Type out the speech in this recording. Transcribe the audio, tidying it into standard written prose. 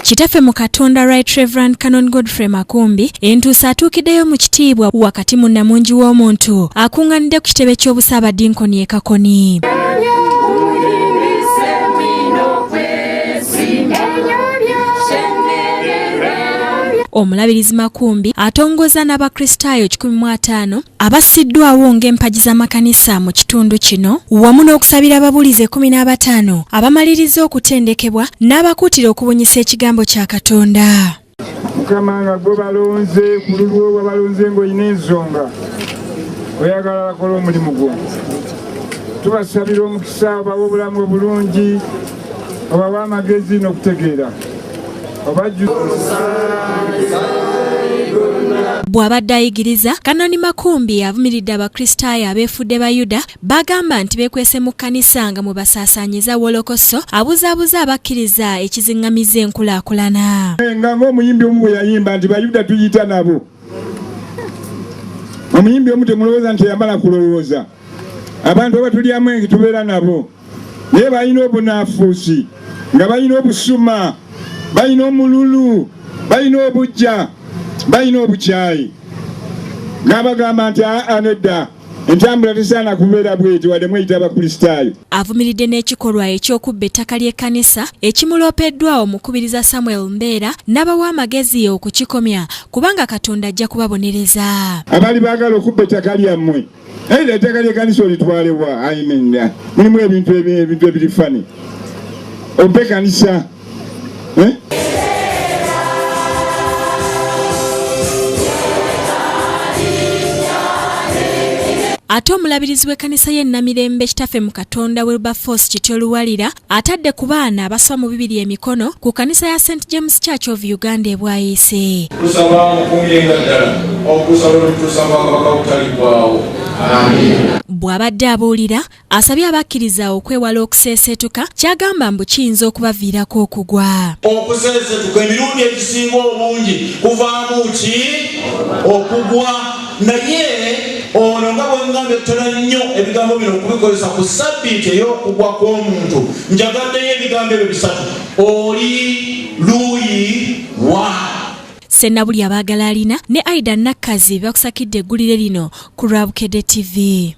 Kitaffe mu Katonda Right Reverend Canon Godfrey Makumbi entuusa atuukiddeyo mu kitiibwa wakati mu nnamungi w'omuntu akunganidde ku kitebe ky'obusaabadinkoni e Kakoni. Omulabirizi Makumbi atongoza n'Abakristaayo 150 abassiddwawo ng'empagi z'amakanisa mu kitundu kino wamu n'okusabira ababuulizi 15 abamaliriza okutendekebwa n'abakuutira okubunyisa ekigambo kya Katonda. Mukama nga gwe balonze ku lulwo wabalonze ng'olina ensonga oyagala bakole omulimu gwo, tubasabira omukisa obawe obulamu obulungi, obawe amagezi n'okutegeera. Bw'abadde ayigiriza, Kanoni Makumbi avumiridde Abakristaayo abeefudde Bayuda bagamba nti beekwese mu kkanisa nga mwe basaasaanyiza wolokoso abuzaabuza abakkiriza ekiziŋŋamiza enkulaakulana. Nga ng'omuyimbi omu bwe yayimba nti Bayuda tuyita nabo. Omuyimbi omu temulowooza nti yamala kulowooza. Abantu abatulyamu engi tubeera nabo, naye balina obunafuusi, nga balina obusuma, balina omululu, balina obujja, balina obukyayi. N'abagamba nti aa nedda, entambula tesaana kubeera bweti wadde mweyita Abakristaayo. Avumiridde n'ekikolwa eky'okubba ettaka ly'ekkanisa ekimuloopeddwa omukubiriza Samuel Mbeera n'abawa amagezi okukikomya kubanga Katonda ajja kubabonereza. Abaali baagala okubba ettaka lyammwe, naye ettaka ly'ekkanisa olitwalewa? Amen. Mulimu ebintu ebintu ebiri fani. Ompe kanisa. Eh? Ate omulabirizi w'ekkanisa y'e Namirembe Kitaffe mu Katonda Wilberforce Kityo Luwalira atadde ku baana abasoma mu bibiri emikono ku kkanisa ya St James Church of Uganda e Bwayiise. Tusaba mukuumirenga ddala okutuusa lwe lutuusa mu bwakabaka obutaliggwaawo. Amiina. Bw'abadde abuulira, asabye abakkiriza okwewala okuseeseetuka ky'agamba mbu kiyinza okubaviirako okugwa. Okuseeseetuka emirundi egisinga obungi kuvaamu ki? Okugwa. Naye ono nga bwe ngambye tutera nnyo ebigambo bino okubikozesa ku ssabbiiti ey'okugwa kw'omuntu, njagaddeyo ebigambo ebyo bisatu. Oli luuyi wa? Ssennabulya Baagalalina ne Aidah Nakkazi be bakusakidde eggulire lino ku lwa Bukedde TV.